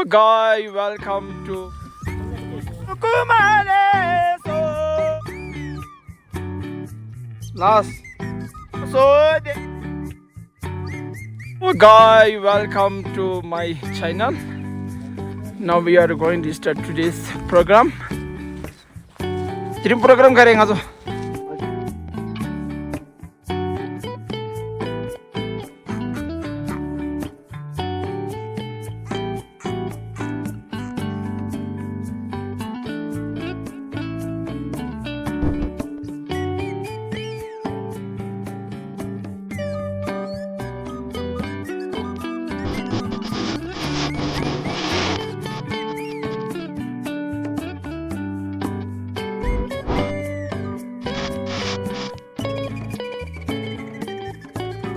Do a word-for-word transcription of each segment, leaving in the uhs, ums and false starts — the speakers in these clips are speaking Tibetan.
Guy, welcome to Kumare so last so de- Guy, welcome to my channel. Now we are going to start today's program. Dream program करेंगे तो।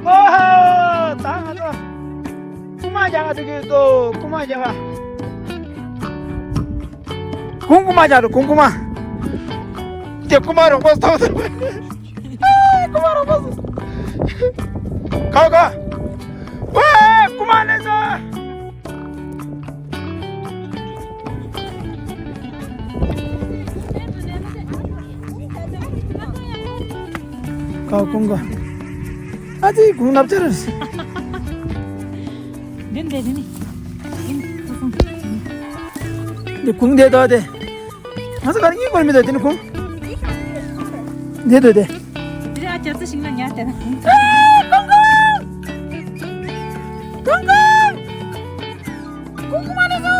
ཨོ་ཧོ། ད་ང་ཚོ་རྐུན་མ་རྒྱག་ག་འགྲོ་གི་ཡོད་དོ། རྐུན་མ་རྒྱག་ག་གུང་རྐུན་མ་རྒྱག་འགྲོ། གུང་རྐུན་མ། དེ་རྐུན་མ་རོགས་པ་ཐོབ་ཐུབ། རྐུན་མ་རོགས་པ། ཁ་ཁ། ཝེ། རྐུན་མ་ལེན་སོང་། ཀ་ཀོང་ཀ། ཨ་ཙི་གུང་ནབ་ཅར། དེ་འདྲ་དེ་ནི། འདི་གུང་དེ་དོ་དེ། ང་ཚོ་ག་རེ་གཉིས་སྐོར་མི་དོ་དེ་ནི་གུང་། དེ་དོ་དེ། དེ་ར་ཅར་ཙི་ཞིག་ན་ཉར་དེ་ན། ཀོང་ཀོང་། ཀོང་ཀོང་། ཀོང་ཀོང་མ་ནི་སུ།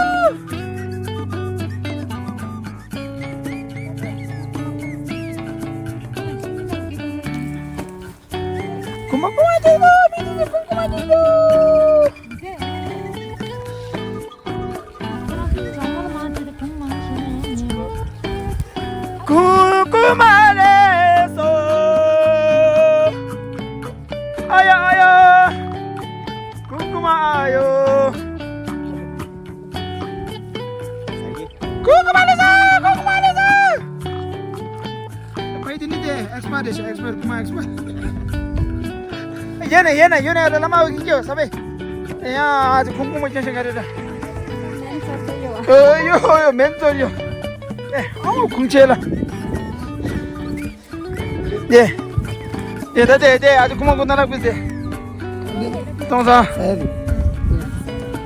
ཀུ་མ་ཀུ་མ་ཅིག་ལོ། མི་ནི་ཀུ་ཀུ་མ་ཅིག་ལོ། ཀུ་ཀུ་མ་ལེ་སོ། ཨ་ཡ་ཨ་ཡ། ཀུ་ཀུ་མ་ཨ་ཡོ། ཀུ་ཀུ་མ་ལེ་ས། ཀུ་ཀུ་མ་ལེ་ས། ཁོས་དེ་ནི་དེ་ཨེགས་པར་ཊི་རེད་ཤག་ཨེགས་པར་ཊི། ཀུ་མ་ཨེགས་པར་ཊི། ཡེ་ནས་ཡེ་ནས་ཡོད་ནས་ཡ་ད་བླ་མ་འོ་ཀྱི་ཀྱི་ས་བེ། ཡ་ཨ་ཙི་ཁུང་ཁུང་མ་ཅན་ཞིག་ག་རེ་ར། ཨེ་ཡོ་ཡོ་མེན་ཚོར་ཡོ། ཨེ་ཨོ་ཁུང་ཆེ་ལ། དེ། དེ་ད་དེ་དེ་ཨ་ཅེ་ཁུ་མ་ཁུ་ན་ར་ཁུ་དེ། ཏོང་ས།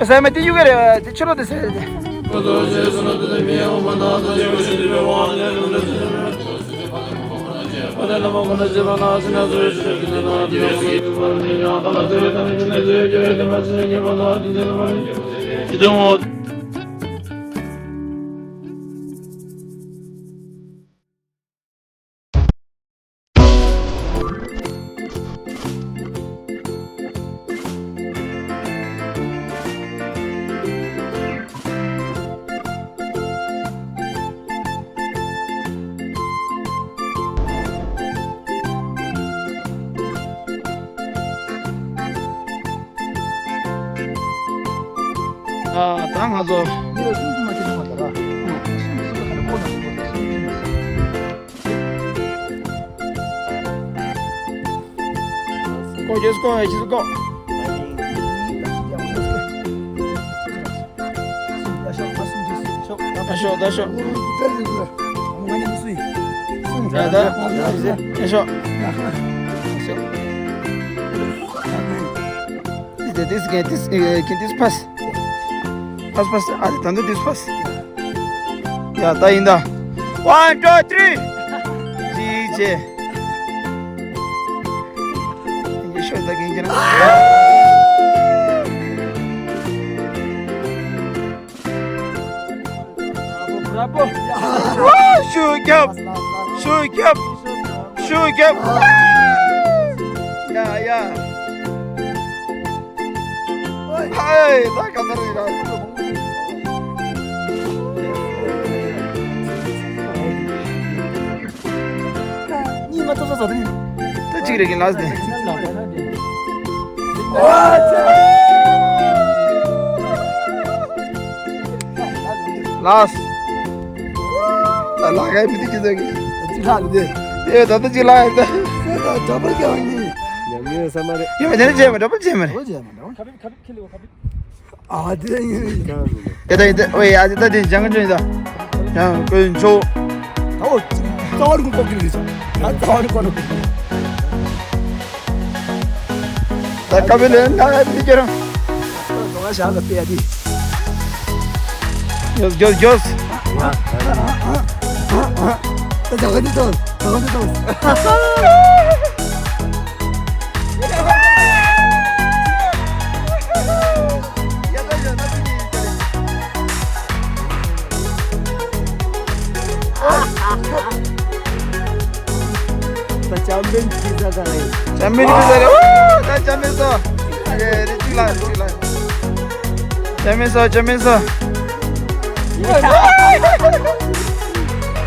ཨེ་ས་མ་དེ་ཡུ་ག་རེ་དེ་ཆུ་ལོ་དེ་ཟེར་དེ། ཨ། ད་ང་ཚོ། འདི་ལ་སུམ་ཅུ་མ་ཁྱེར་མ་ད་ར། སུམ་ཅུ་སུམ་ཅུ་ག་རེ་ཀོ་ན་སུམ་ཅུ་སུམ་ཅུ་མ། ཀོ་ཇེས་ཀོ་ཨེ་ཅིས་ཀོ། ད་ཤོག་ད་ཤོག། ད་ད་ད་ཤོག། This, this, can this, uh, can this pass? Pass, pass. ཨ་ད་འདི་this pass. ཡ་ད་ཡིན་ད། One, two, three. ཅི་ཅེ། ཡེ་ཤོ་ད་གིན་ཀྱི་ན། Bravo, bravo. ཤུགས་རྒྱབ། ཤུགས་རྒྱབ། ཤུགས་རྒྱབ། ཡ་ཡ། ཧེ་ད་ག་ད་རེད་ར། གཉིས་མ་ཐོབ་ས་ཟ་དུས། ད་གཅིག་རེ་གིན་ལ་ཟ་དེ། ལ་ཟ། ད་ལ་གའི་མི་དེ་གི་ཟ་གི། ད་གཅིག་ལ་ལ་དེ། ཨེ་ད་ད་གཅིག་ལ་ཡིན་ད། ད་ད་བར་ཀྱང་ཡིན། ཉམས་མྱོང་ས་མ་རེད། ཡིན་མ་དེ་ནི་བྱས་མ་འགྲོ་པ་བྱས་མ་རེད། ཁ་བིབ་ཁ་བིབ་ཁི་ལི་བ་ཁ་བིབ། ཨ་དེ་ཡིན། ཡ་ད་ཡ་ད་ཨོ་ཡ་ད་ད་དེ་ཅང་ག་ཅོ་ཡ་ད། ཡ་ཀོན་ཆོ། ད་འོ་ཙ་བ་རུ་ཀོ་ཀི་རི་ས། ད་ཙ་བ་རུ་ཀོ་ནོ། ད་ཀ་བེ་ལེ་ན་ཡ་དེ་ཀྱ་རང་། ད་ང་ཞག་ག་ཏེ་ཡ་དེ། ཡོས་ཡོས་ཡོས། ད་ད་ག་དེ་ད་ད་ག་དེ་ད། ད་ཅམ་པན་པི་ཛ་ད་རེད། ཅམ་པན་པི་ཛ་རེད། ཨོ་ད་ཅམ་པན་སོ། ཨེ་རེ་ཅིག་ལ་རེ་ཅིག་ལ། ཅམ་པན་སོ་ཅམ་པན་སོ།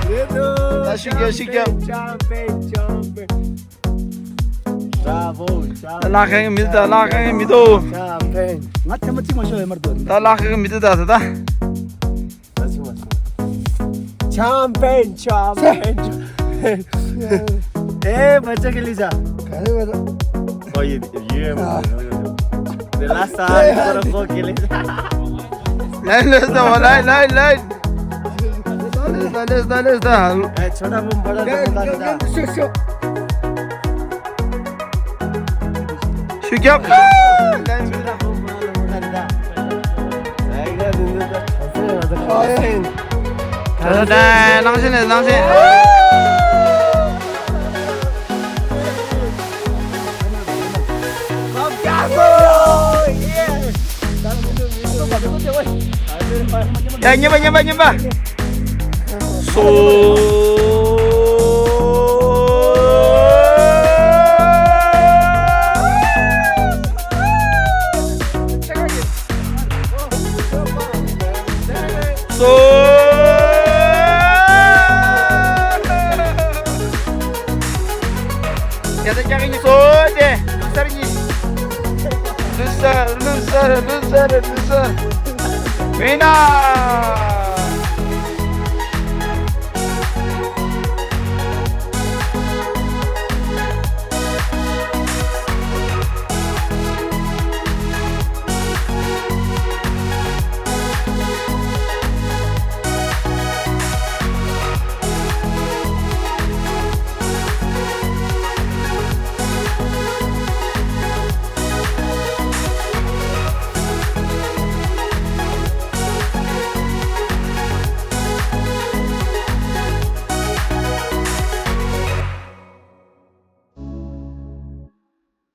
རེད་དོ། ད་ཤིག་རྒྱབ་ཤིག་རྒྱབ། ཅམ་པན་ཅམ་པན། ལ་ཁ་ཡང་མི་འདུག་ད་ལ་ཁ་ཡང་མི་འདུག་ང་ཐེངས་མ་གཅིག་མ་ཤོར་ཡོད་མ་རེད་དོ། ད་ལ་ཁ་ཡང་མི་འདུག་ད་ད་ད། ཆམ་པན་ཆམ་པན། ཨེ་མ་ཅག་གི་ལི་ཟ། ག་རེ་བ་ད། ཨོ་ཡེ་ཡེ་མ། དེ་ལ་ས་ཧ་རི་ཀོ་ར་ཀོ་གི་ལི་ཟ། ལན་ལན་ཟ་བ་ལན་ལན་ལན། ལན་ལན་ལན་ལན། ཨེ་ཆོ་ད་བུམ་བ་ད་ད་ད། ཤུ་ཤུ། ཤུ་རྒྱབ། ད་ད་ད་ནང་བཞིན་ནས་ནང་བཞིན། ཡ་ཉན་པ་ཉན་པ་ཉན་པ། སོ། སོ། ཡ་ད་སྐྱག་གི་སོ་དེ་ལུ་སར་གཉིས། ལུ་སར་ལུ་སར་ལུ་སར་ལུ་སར། མིན་ན།